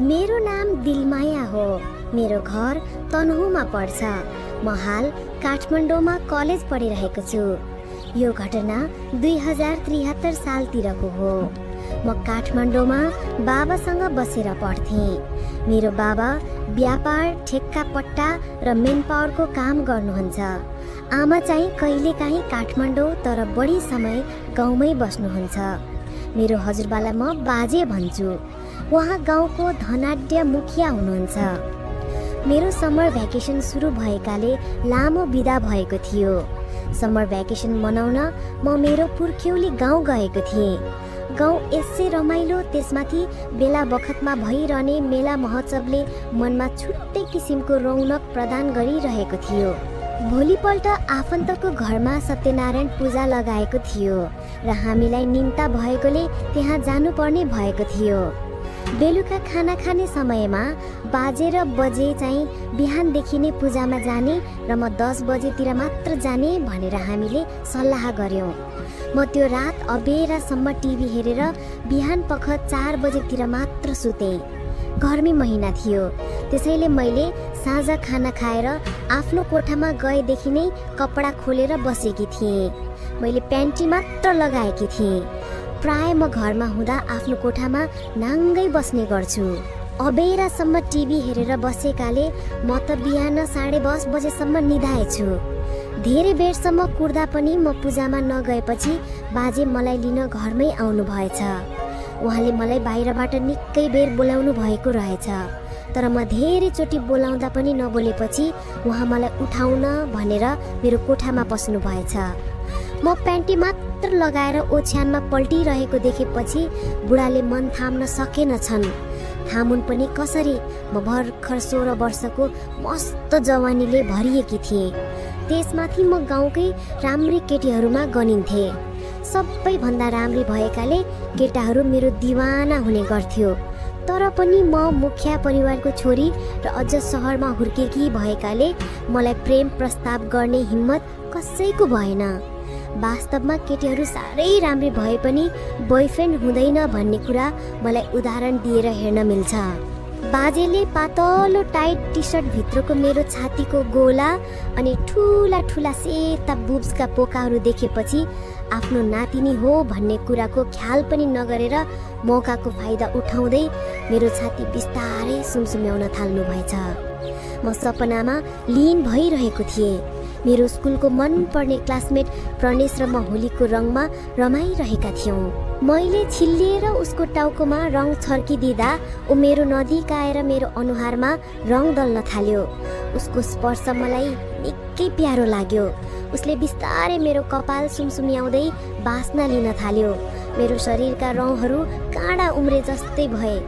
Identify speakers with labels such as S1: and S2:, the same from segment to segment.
S1: मेरो नाम दिलमाया हो। मेरो घर तनहुँमा पर्छ। म हाल काठमाडौँमा कलेज पढिरहेको छु। यो घटना 2073 सालतिरको हो। म काठमाडौँमा बाबासँग बसेर पढ्थेँ। मेरो बाबा व्यापार, ठेक्का पट्टा र मेन पावरको काम गर्नुहुन्छ। आमा चाहिँ कहिलेकाहीँ काठमाडौँ तर बढी समय गाउँमै बस्नुहुन्छ। मेरो हजुरबालाई म बाजे भन्छु। उहाँ गाउँको धनाढ्य मुखिया हुनुहुन्छ। मेरो समर भ्याकेसन सुरु भएकाले लामो बिदा भएको थियो। समर भ्याकेसन मनाउन म मेरो पुर्ख्यौली गाउँ गएको थिएँ। गाउँ यसै रमाइलो, त्यसमाथि बेला बखतमा भइरहने मेला महोत्सवले मनमा छुट्टै किसिमको रौनक प्रदान गरिरहेको थियो। भोलिपल्ट आफन्तको घरमा सत्यनारायण पूजा लगाएको थियो र हामीलाई निम्ता भएकोले त्यहाँ जानुपर्ने भएको थियो। बेलुका खाना खाने समयमा बाजे र बजे चाहिँ बिहानदेखि नै पूजामा जाने र म 10 बजेतिर मात्र जाने भनेर हामीले सल्लाह गर्यौँ। म त्यो रात अबेरासम्म टिभी हेरेर बिहान पख 4 बजेतिर मात्र सुतेँ। गर्मी महिना थियो, त्यसैले मैले साँझ खाना खाएर आफ्नो कोठामा गएदेखि नै कपडा खोलेर बसेकी थिएँ। मैले प्यान्टी मात्र लगाएकी थिएँ। प्राय म घरमा हुँदा आफ्नो कोठामा नाङ्गै बस्ने गर्छु। अबेरासम्म टिभी हेरेर बसेकाले म त बिहान 10:30 बजेसम्म निधाएछु। धेरै बेरसम्म कुर्दा पनि म पूजामा नगएपछि बाजे मलाई लिन घरमै आउनु भएछ। उहाँले मलाई बाहिरबाट निकै बेर बोलाउनु भएको रहेछ, तर म धेरैचोटि बोलाउँदा पनि नबोलेपछि उहाँ मलाई उठाउन भनेर मेरो कोठामा पस्नु भएछ। म प्यान्टी मात्र लगाएर ओछ्यानमा पल्टिरहेको देखेपछि बुढाले मन थाम्न सकेनछन्। थामुन् पनि कसरी, म भर्खर 16 वर्षको मस्त जवानीले भरिएकी थिएँ। त्यसमाथि म गाउँकै राम्री केटीहरूमा गनिन्थे। सबैभन्दा राम्री भएकाले केटाहरू मेरो दिवाना हुने गर्थ्यो। तर पनि म मुखिया परिवारको छोरी र अझ सहरमा हुर्केकी भएकाले मलाई प्रेम प्रस्ताव गर्ने हिम्मत कसैको भएन। वास्तवमा केटीहरू साह्रै राम्री भए पनि बोयफ्रेन्ड हुँदैन भन्ने कुरा मलाई उदाहरण दिएर हेर्न मिल्छ। बाजेले पातलो टाइट टी सर्ट भित्रको मेरो छातीको गोला अनि ठुला ठुला सेता बुब्सका पोकाहरू देखेपछि आफ्नो नातिनी हो भन्ने कुराको ख्याल पनि नगरेर मौकाको फाइदा उठाउँदै मेरो छाती बिस्तारै सुमसुम्याउन थाल्नु भएछ। म सपनामा लीन भइरहेको थिएँ। मेरो स्कुलको मनपर्ने क्लासमेट प्रणेश र म होलीको रङमा रमाइरहेका थियौँ। मैले छिल्लिएर उसको टाउकोमा रङ छर्किदिँदा ऊ मेरो नजिकाएर मेरो अनुहारमा रङ दल्न थाल्यो। उसको स्पर्श मलाई निकै प्यारो लाग्यो। उसले बिस्तारै मेरो कपाल सुमसुम्याउँदै बास्ना लिन थाल्यो। मेरो शरीरका रौँहरू काँडा उम्रे जस्तै भए।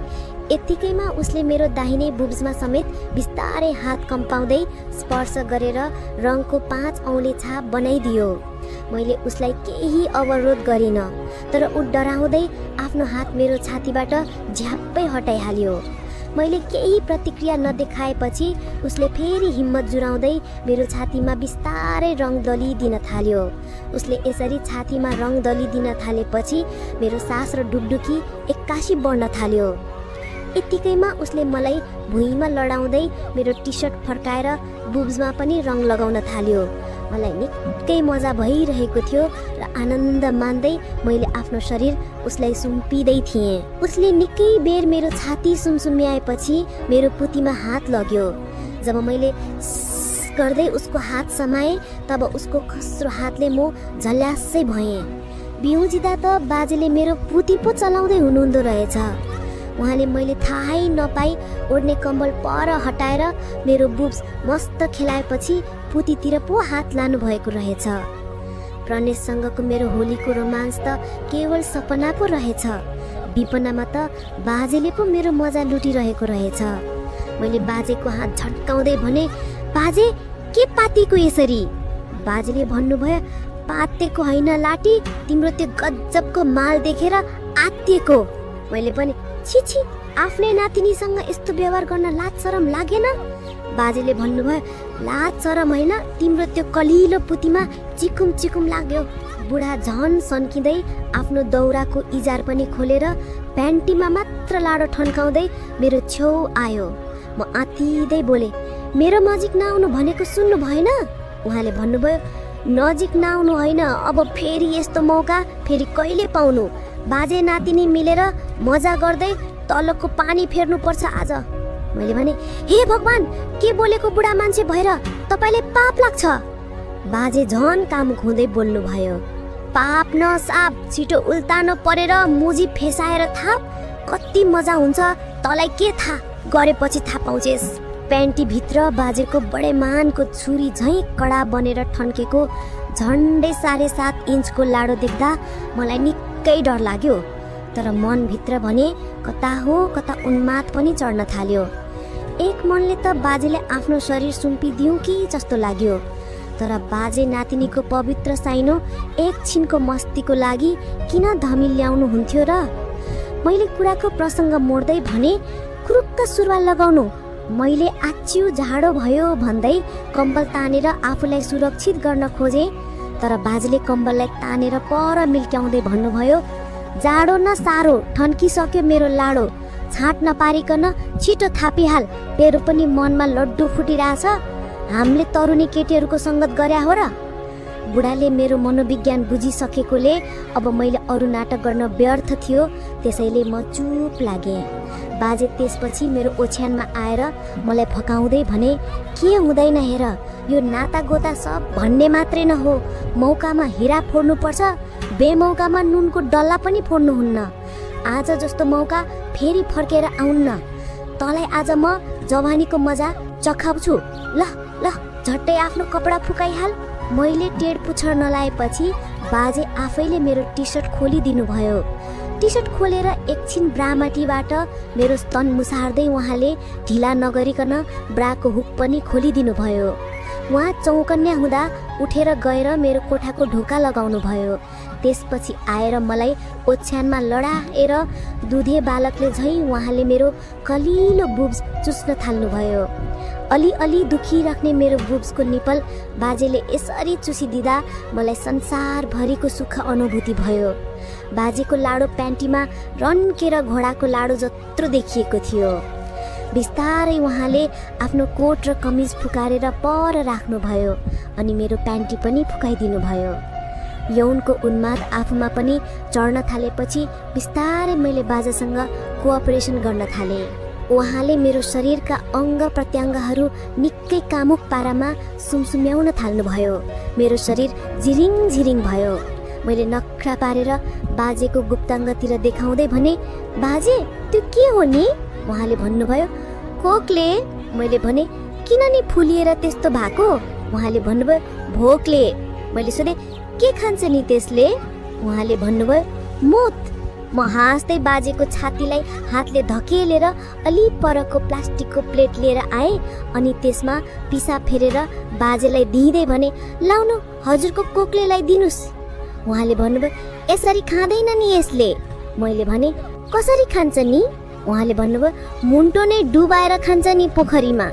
S1: यत्तिकैमा उसले मेरो दाहिने बुब्समा समेत बिस्तारै हात कम्पाउँदै स्पर्श गरेर रङको 5 औँले छाप बनाइदियो। मैले उसलाई केही अवरोध गरिन, तर ऊ डराउँदै आफ्नो हात मेरो छातीबाट झ्याप्पै हटाइहाल्यो। मैले केही प्रतिक्रिया नदेखाएपछि उसले फेरि हिम्मत जुराउँदै मेरो छातीमा बिस्तारै रङ दलिदिन थाल्यो। उसले यसरी छातीमा रङ दलिदिन थालेपछि मेरो सास र डुकडुकी एक्कासी बढ्न थाल्यो। यत्तिकैमा उसले मलाई भुइँमा लडाउँदै मेरो टी सर्ट फर्काएर बुब्समा पनि रङ लगाउन थाल्यो। मलाई निकै मजा भइरहेको थियो र आनन्द मान्दै मैले आफ्नो शरीर उसलाई सुम्पिँदै थिएँ। उसले निकै बेर मेरो छाती सुमसुम्याएपछि मेरो पुतीमा हात लग्यो। जब मैले गर्दै उसको हात समाएँ तब उसको खस्रो हातले म झल्यासै भएँ। बिउजिँदा त बाजेले मेरो पुती पो चलाउँदै हुनुहुँदो रहेछ। उहाँले मैले थाहै नपाई ओड्ने कम्बल पर हटाएर मेरो बुब्स मस्त खेलाएपछि पुतीतिर पो हात लानु भएको रहेछ। प्रणेशसँगको मेरो होलीको रोमान्स त केवल सपना पो रहेछ। विपनामा त बाजेले पो मेरो मजा लुटिरहेको रहेछ। मैले बाजेको हात झट्काउँदै भने, बाजे के पातीको यसरी? बाजेले भन्नुभयो, पातेको होइन लाटी, तिम्रो त्यो गजबको माल देखेर आत्तिएको। मैले पनि, छिछि, आफ्नै नातिनीसँग यस्तो व्यवहार गर्न लाज शरम लागेन? बाजेले भन्नुभयो, लाज शरम होइन, तिम्रो त्यो कलिलो पुतीमा चिकुम चिकुम लाग्यो। बुढा झन सन्किँदै आफ्नो दौराको इजार पनि खोलेर प्यान्टीमा मात्र लाडो ठन्काउँदै मेरो छेउ आयो। म आत्तिँदै बोले, मेरो नजिक नआउनु भनेको सुन्नु भएन? उहाँले भन्नुभयो, नजिक नआउनु होइन, अब फेरि यस्तो मौका फेरि कहिले पाउनु? बाजे नातिनी मिलेर मजा गर्दै तलको पानी फेर्नुपर्छ आज। मैले भने, हे भगवान, के बोलेको बुढा मान्छे भएर तपाईँले पाप लाग्छ। बाजे झन कामुक हुँदै बोल्नुभयो, पाप न साप, छिटो उल्टानो परेर मुजी फेसाएर थाप, कति मजा हुन्छ तँलाई के थाहा, गरेपछि थाहा पाउँछेस। प्यान्टी भित्र बाजेको बडे मानको छुरी झैँ कडा बनेर ठन्केको झन्डै 7.5 इन्चको लाडो देख्दा मलाई निकै डर लाग्यो। तर मनभित्र भने कता हो कता उन्माद पनि चढ्न थाल्यो। एक मनले त बाजेले आफ्नो शरीर सुम्पिदिउँ कि जस्तो लाग्यो। तर बाजे नातिनीको पवित्र साइनो एकछिनको मस्तीको लागि किन धमिल्याउनु हुन्थ्यो र? मैले कुराको प्रसङ्ग मोड्दै भने, कुरुक्क सुरुवाल लगाउनु। मैले आच्यु झाडो भयो भन्दै कम्बल तानेर आफूलाई सुरक्षित गर्न खोजे। तर बाजेले कम्बललाई तानेर पर मिल्ट्याउँदै भन्नुभयो, जाडो न सारो, ठन्किसक्यो मेरो लाडो, छाँट नपारिकन छिटो थापिहाल, तेरो पनि मनमा लड्डु फुटिरहेछ, हामीले तरुनी केटीहरूको सङ्गत गर्या हो र? बुढाले मेरो मनोविज्ञान बुझिसकेकोले अब मैले अरू नाटक गर्न व्यर्थ थियो, त्यसैले म चुप लागेँ। बाजे त्यसपछि मेरो ओछ्यानमा आएर मलाई फकाउँदै भने, के हुँदैन हेर, यो नातागोता सब भन्ने मात्रै न हो, मौकामा हिरा फोड्नुपर्छ, बेमौकामा नुनको डल्ला पनि फोड्नुहुन्न। आज जस्तो मौका फेरि फर्केर आउन्न। तँलाई आज म जवानीको मजा चखाउँछु, ल ल झट्टै आफ्नो कपडा फुकाइहाल। मैले टेड पुछर नलाएपछि बाजे आफैले मेरो टी सर्ट खोलिदिनु भयो। टी सर्ट खोलेर एकछिन ब्रामाटीबाट मेरो स्तन मुसार्दै उहाँले ढिला नगरिकन ब्राको हुक पनि खोलिदिनु भयो। उहाँ चौकन्या हुँदा उठेर गएर मेरो कोठाको ढोका लगाउनु भयो। त्यसपछि आएर मलाई ओछ्यानमा लडाएर दुधे बालकले झैँ उहाँले मेरो कलिलो बुब्स चुस्न थाल्नुभयो। अलि दुखिराख्ने मेरो बुब्सको निपल बाजेले यसरी चुसिदिँदा मलाई संसारभरिको सुख अनुभूति भयो। बाजेको लाडो प्यान्टीमा रन्केर घोडाको लाडो जत्रो देखिएको थियो। बिस्तारै उहाँले आफ्नो कोट र कमिज फुकारेर पर राख्नुभयो अनि मेरो प्यान्टी पनि फुकाइदिनु भयो। यौनको उन्माद आफूमा पनि चढ्न थालेपछि बिस्तारै मैले बाजासँग कोअपरेसन गर्न थालेँ। उहाँले मेरो शरीरका अङ्ग प्रत्यङ्गहरू निकै कामुक पारामा सुमसुम्याउन थाल्नुभयो। मेरो शरीर झिरिङ झिरिङ भयो। मैले नखरा पारेर बाजेको गुप्ताङ्गतिर देखाउँदै भने, बाजे त्यो के हो नि? उहाँले भन्नुभयो, कोकले। मैले भने, किन नि फुलिएर त्यस्तो भएको? उहाँले भन्नुभयो, भोकले। मैले सोधेँ, के खान्छ नि त्यसले? उहाँले भन्नुभयो, मोत। म हाँस्दै बाजेको छातीलाई हातले धकेलेर अलि परको प्लास्टिकको प्लेट लिएर आएँ अनि त्यसमा पिसाब फेरेर बाजेलाई दिँदै भने, लाउनु हजुरको कोक्लेलाई दिनुस्। उहाँले भन्नुभयो, यसरी खाँदैन नि यसले। मैले भने, कसरी खान्छ नि? उहाँले भन्नुभयो, मुन्टो नै डुबाएर खान्छ नि पोखरीमा।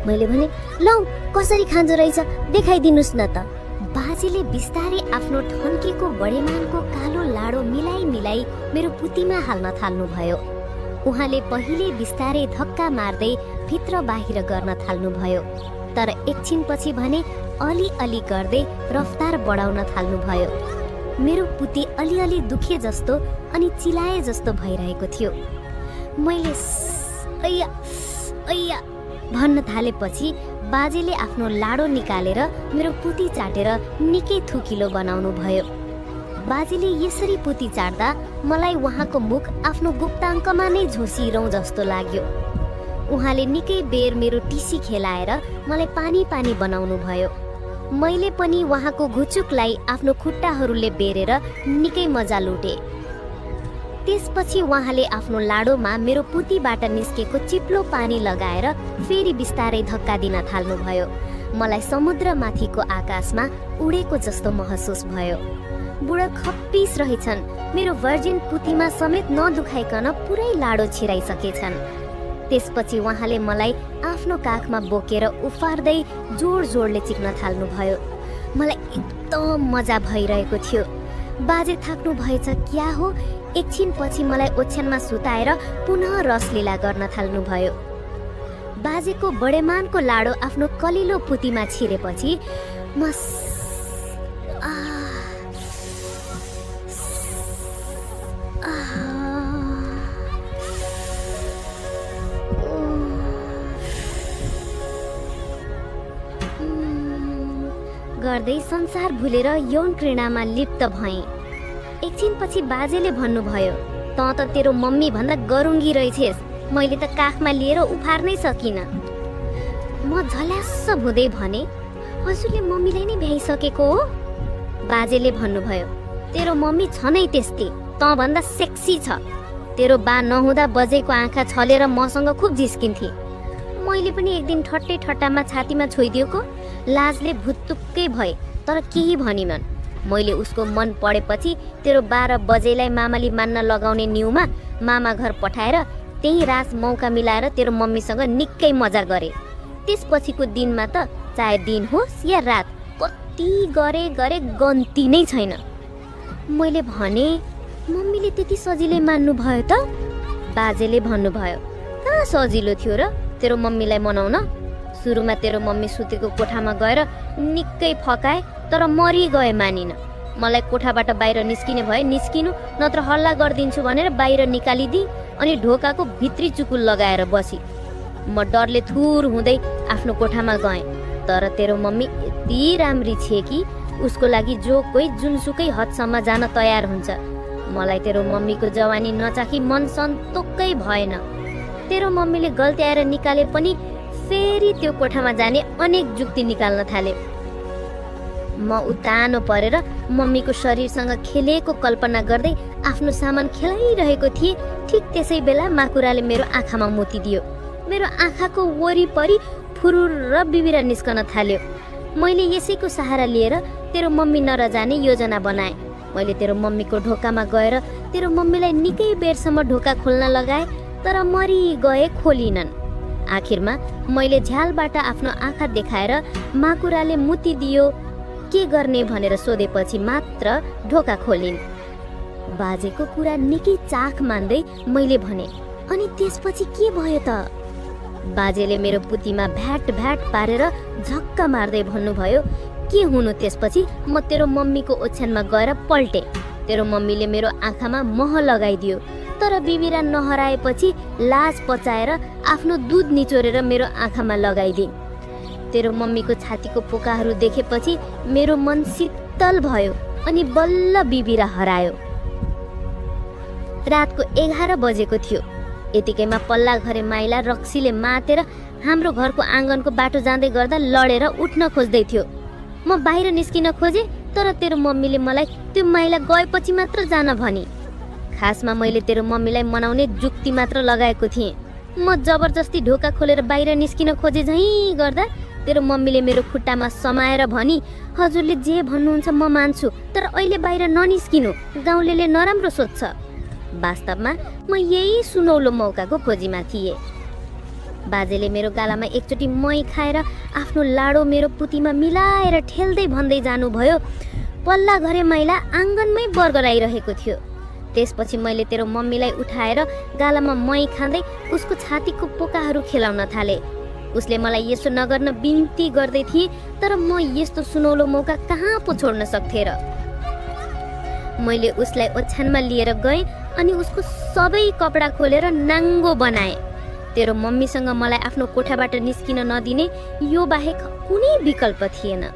S1: मैले भने, लौ कसरी खाँदो रहेछ देखाइदिनुस् न त। बाजेले बिस्तारै आफ्नो ठन्केको बडेमानको कालो लाडो मिलाई मेरो पुतीमा हाल्न थाल्नुभयो। उहाँले पहिले बिस्तारै धक्का मार्दै भित्र बाहिर गर्न थाल्नुभयो। तर एकछिनपछि भने अलि गर्दै रफ्तार बढाउन थाल्नुभयो। मेरो पुती अलि दुखे जस्तो अनि चिलाए जस्तो भइरहेको थियो। मैले ऐया भन्न थालेपछि बाजेले आफ्नो लाडो निकालेर मेरो पुती चाटेर निकै थुकिलो बनाउनु भयो। बाजेले यसरी पुती चाट्दा मलाई उहाँको मुख आफ्नो गुप्ताङ्कमा नै झोसिरौँ जस्तो लाग्यो। उहाँले निकै बेर मेरो टिसी खेलाएर मलाई पानी बनाउनु भयो। मैले पनि उहाँको घुचुकलाई आफ्नो खुट्टाहरूले बेरेर निकै मजा लुटे। त्यसपछि उहाँले आफ्नो लाडोमा मेरो पुतीबाट निस्केको चिप्लो पानी लगाएर फेरि बिस्तारै धक्का दिन थाल्नुभयो। मलाई समुद्रमाथिको आकाशमा उडेको जस्तो महसुस भयो। बुढा खप्पिस रहेछन्। मेरो भर्जिन पुतीमा समेत नदुखाइकन पुरै लाडो छिराइसकेछन्। त्यसपछि उहाँले मलाई आफ्नो काखमा बोकेर उफार्दै जोडले चिक्न थाल्नुभयो। मलाई एकदम मजा भइरहेको थियो। बाजे थाक्नु भएछ क्या हो? एकछिनपछि मलाई ओछ्यानमा सुताएर पुनः रसलीला गर्न थाल्नुभयो। बाजेको बडेमानको लाडो आफ्नो कलिलो पुतीमा छिरेपछि म गर्दै संसार भुलेर यौन घृणामा लिप्त भएँ। एकछिनपछि बाजेले भन्नुभयो, "त त तेरो मम्मी भन्दा गरुङ्गी रहेछेस्, मैले त काखमा लिएर उफार्नै सकिनँ।" म झल्यास्स हुँदै भने, "हजुरले मम्मीलाई नै भ्याइसकेको हो?" बाजेले भन्नुभयो, "तेरो मम्मी छ नै त्यस्तै, त भन्दा सेक्सी छ। तेरो बा नहुँदा बजेको आँखा छलेर मसँग खुब जिस्किन्थे। मैले पनि एक दिन ठट्टै ठट्टामा छातीमा छोइदिएको, लाजले भुत्तुक्कै भए, तर केही भनिनन्। मैले उसको मन पढेपछि तेरो 12 बजेलाई मामाली मान्न लगाउने न्युमा मामा घर पठाएर त्यही रात मौका मिलाएर तेरो मम्मीसँग निकै मजा गरे। त्यसपछिको दिनमा त चाहे दिन होस् या रात कति गरे गन्ती नै छैन।" मैले भने, "मम्मीले त्यति सजिलै मान्नु भयो त?" बाजेले भन्नुभयो, "कहाँ सजिलो थियो र तेरो मम्मीलाई मनाउन? सुरुमा तेरो मम्मी सुतेको कोठामा गएर निकै फकाए, तर मरि गए मानिन। मलाई कोठाबाट बाहिर निस्किने भए निस्किनु, नत्र हल्ला गरिदिन्छु भनेर बाहिर निकालिदिई अनि ढोकाको भित्री चुकुल लगाएर बसी। म डरले थुर हुँदै आफ्नो कोठामा गएँ, तर तेरो मम्मी यति राम्री छे कि उसको लागि जो कोही जुनसुकै हदसम्म जान तयार हुन्छ। मलाई तेरो मम्मीको जवानी नचाखी मन सन्तोकै भएन। तेरो मम्मीले गल्त्याएर निकाले पनि फेरि त्यो कोठामा जाने अनेक जुक्ति निकाल्न थाले। म उतानो परेर मम्मीको शरीरसँग खेलेको कल्पना गर्दै आफ्नो सामान खेलाइरहेको थिएँ। ठिक त्यसै बेला माकुराले मेरो आँखामा मोतिदियो। मेरो आँखाको वरिपरि फुरुर बिबिरा निस्कन थाल्यो। मैले यसैको सहारा लिएर तेरो मम्मी नरजाने योजना बनाएँ। मैले तेरो मम्मीको ढोकामा गएर तेरो मम्मीलाई निकै बेरसम्म ढोका खोल्न लगाएँ, तर मरि गए खोलिनन्। आखिरमा मैले झ्यालबाट आफ्नो आँखा देखाएर माकुराले मुतिदियो के गर्ने भनेर सोधेपछि मात्र ढोका खोलिन्। बाजेको कुरा निकै चाख मान्दै मैले भने, "अनि त्यसपछि के भयो त?" बाजेले मेरो पुतीमा भ्याट पारेर झक्का मार्दै भन्नुभयो, "के हुनु त्यसपछि? म तेरो मम्मीको ओछ्यानमा गएर पल्टे। तेरो मम्मीले मेरो आँखामा मह लगाइदियो, तर बिबिरा नहराएपछि लाज पचाएर आफ्नो दुध निचोरेर मेरो आँखामा लगाइदिए। तेरो मम्मीको छातीको पोकाहरू देखेपछि मेरो मन शीतल भयो अनि बल्ल बिबिरा हरायो। रातको 11 बजेको थियो। यतिकैमा पल्ला घरे माइला रक्सीले मातेर हाम्रो घरको आँगनको बाटो जाँदै गर्दा लडेर उठ्न खोज्दै थियो। म बाहिर निस्किन खोजेँ, तर तेरो मम्मीले मलाई त्यो माइला गएपछि मात्र जान भनी। खासमा मैले तेरो मम्मीलाई मनाउने जुक्ति मात्र लगाएको थिएँ। म जबरजस्ती ढोका खोलेर बाहिर निस्किन खोजे झैँ गर्दा तेरो मम्मीले मेरो खुट्टामा समाएर भनी, "हजुरले जे भन्नुहुन्छ म मान्छु, तर अहिले बाहिर ननिस्किनु, गाउँलेले नराम्रो सोध्छ।" वास्तवमा म यही सुनौलो मौकाको खोजीमा थिएँ। बाजेले मेरो गालामा एकचोटि मै खाएर आफ्नो लाडो मेरो पुतीमा मिलाएर ठेल्दै भन्दै जानुभयो, "पल्ला घरे माइला आँगनमै बर्गराइरहेको थियो।" त्यसपछि मैले तेरो मम्मीलाई उठाएर गालामा मै खाँदै उसको छातीको पोकाहरू खेलाउन थाले। उसले मलाई यसो नगर्न बिन्ती गर्दै थिए, तर म यस्तो सुनौलो मौका कहाँ पो छोड्न सक्थे र। मैले उसलाई ओछ्यानमा लिएर गएँ अनि उसको सबै कपडा खोलेर नाङ्गो बनाएँ। तेरो मम्मीसँग मलाई आफ्नो कोठाबाट निस्किन नदिने यो बाहेक कुनै विकल्प थिएन।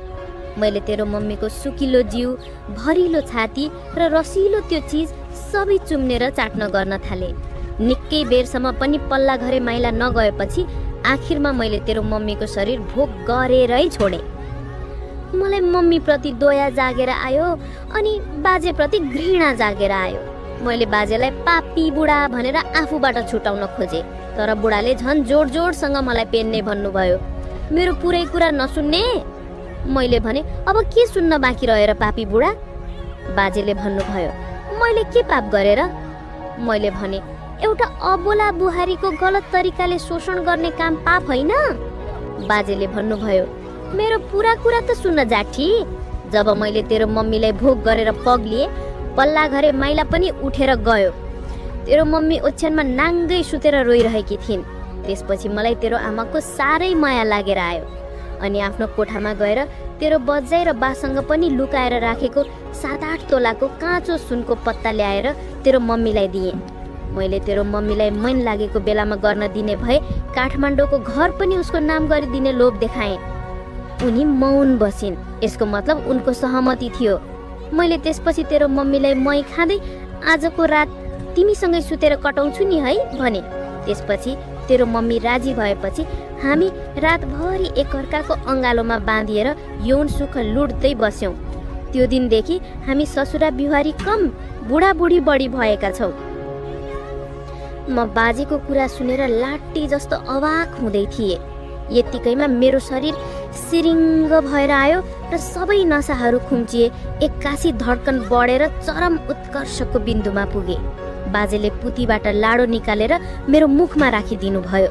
S1: मैले तेरो मम्मीको सुकिलो जिउ, भरिलो छाती र रसिलो त्यो चिज सबै चुम्नेर चाट्न गर्न थाले। निकै बेरसम्म पनि पल्ला घरे माइला नगएपछि आखिरमा मैले तेरो मम्मीको शरीर भोग गरेरै छोडेँ। मलाई मम्मीप्रति दया जागेर आयो अनि बाजेप्रति घृणा जागेर आयो। मैले बाजेलाई पापी बुढा भनेर आफूबाट छुटाउन खोजेँ, तर बुढाले झन् जोड-जोडसँग मलाई पेन्ने भन्नुभयो। मेरो पुरै कुरा नसुन्ने? मैले भने, "अब के सुन्न बाँकी रहेर पापी बुढा?" बाजेले भन्नुभयो, "मैले के पाप गरेर?" मैले भने, "एउटा अबोला बुहारीको गलत तरिकाले शोषण गर्ने काम पाप होइन?" बाजेले भन्नुभयो, "मेरो पुरा कुरा त सुन्न जाठी। जब मैले तेरो मम्मीलाई भोग गरेर पग्लिए
S2: पल्ला घरे माइला पनि उठेर गयो। तेरो मम्मी ओछ्यानमा नाङ्गै सुतेर रोइरहेकी थिइन्। त्यसपछि मलाई तेरो आमाको साह्रै माया लागेर आयो अनि आफ्नो कोठामा गएर तेरो बज्जाइ र बासँग पनि लुकाएर राखेको 7-8 तोलाको काँचो सुनको पत्ता ल्याएर तेरो मम्मीलाई दिएँ। मैले तेरो मम्मीलाई मन लागेको बेलामा गर्न दिने भए काठमाडौँको घर पनि उसको नाम गरिदिने लोभ देखाएँ। उनी मौन बसिन्। यसको मतलब उनको सहमति थियो। मैले त्यसपछि तेरो मम्मीलाई मै खाँदै आजको रात तिमीसँगै सुतेर कटाउँछु नि है भने। त्यसपछि तेरो मम्मी राजी भएपछि हामी रातभरि एकअर्काको अँगालोमा बाँधिएर यौन सुख लुट्दै बस्यौँ। त्यो दिनदेखि हामी ससुरा बिहारी कम बुढाबुढी बढी भएका छौँ। म बाजेको कुरा सुनेर लाट्टी जस्तो अवाक हुँदै थिएँ। यत्तिकैमा मेरो शरीर सिरिङ्ग भएर आयो र सबै नसाहरू खुम्चिए। एक्कासी धड्कन बढेर चरम उत्कर्षको बिन्दुमा पुगे। बाजेले पुतीबाट लाडो निकालेर मेरो मुखमा राखिदिनु भयो।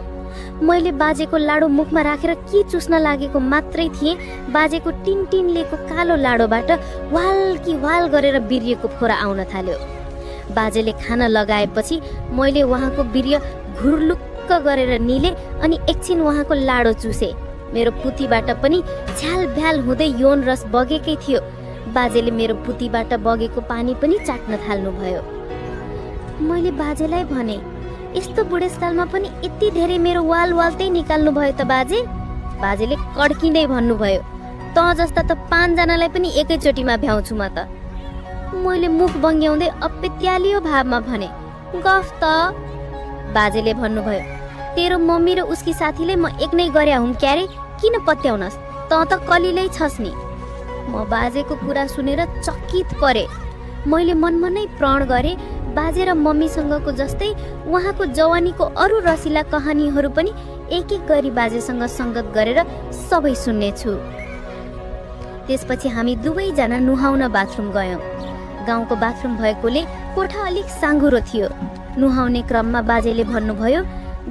S2: मैले बाजेको लाडो मुखमा राखेर के चुस्न लागेको मात्रै थिएँ, बाजेको टिनटिनलेको कालो लाडोबाट वाल कि वाल गरेर बिर्यको फोरा आउन थाल्यो। बाजेले खाना लगाएपछि मैले उहाँको बिर्य घुर्लुक्क गरेर निले अनि एकछिन उहाँको लाडो चुसे। मेरो पुतीबाट पनि झ्याल भ्याल हुँदै यौन रस बगेकै थियो। बाजेले मेरो पुतीबाट बगेको पानी पनि चाट्न थाल्नुभयो। मैले बाजेलाई भने, यस्तो बुढेसकालमा पनि यति धेरै मेरो वाल वाल्तै निकाल्नु भयो त बाजे? बाजेले कड्किँदै भन्नुभयो, त जस्ता त 5 जनालाई पनि एकैचोटिमा भ्याउँछु म त। मैले मुख बङ्ग्याउँदै अपेत्यालियो भावमा भने, गफ त। बाजेले भन्नुभयो, तेरो मम्मी र उसकी साथीले म एक नै गर्या हुँ क्यारे, किन पत्याउनस्, त कलिलै छस् नि। म बाजेको कुरा सुनेर चकित परे। मैले मनमा नै प्रण गरे बाजे र मम्मीसँगको जस्तै उहाँको जवानीको अरू रसिला कहानीहरू पनि एक एक गरी बाजेसँग सङ्गत गरेर सबै सुन्नेछु। त्यसपछि हामी दुवैजना नुहाउन बाथरुम गयौँ। गाउँको बाथरुम भएकोले कोठा अलिक साँघुरो थियो। नुहाउने क्रममा बाजेले भन्नुभयो,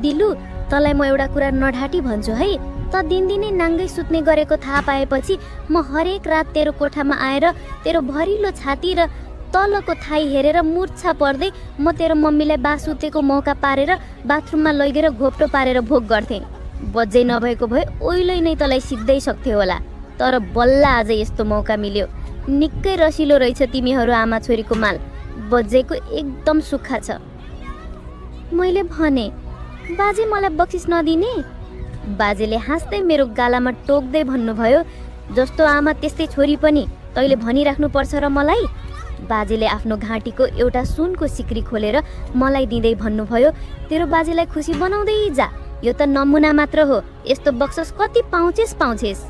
S2: दिलु तँलाई म एउटा कुरा नढाटी भन्छु है, त दिनदिनै नाङ्गै सुत्ने गरेको थाहा पाएपछि म हरेक रात तेरो कोठामा आएर तेरो भरिलो छाती र तलको थाई हेरेर मुर्छा पर्दै म तेरो मम्मीलाई बासुतेको मौका पारेर बाथरुममा लैगेर घोप्टो पारेर भोग गर्थेँ। बज्जै नभएको भए ओइलै नै तँलाई सिद्धै सक्थ्यो होला, तर बल्ल आज यस्तो मौका मिल्यो। निकै रसिलो रहेछ तिमीहरू आमा छोरीको माल, बज्जैको एकदम सुक्खा छ। मैले भने, बाजे मलाई बक्सिस नदिने? बाजेले हाँस्दै मेरो गालामा टोक्दै भन्नुभयो, जस्तो आमा त्यस्तै छोरी पनि तैँले भनिराख्नुपर्छ र मलाई। बाजेले आफ्नो घाँटीको एउटा सुनको सिक्री खोलेर मलाई दिँदै भन्नुभयो, तेरो बाजेलाई खुसी बनाउँदै जा, यो त नमुना मात्र हो, यस्तो बक्सस कति पाउँछेस्।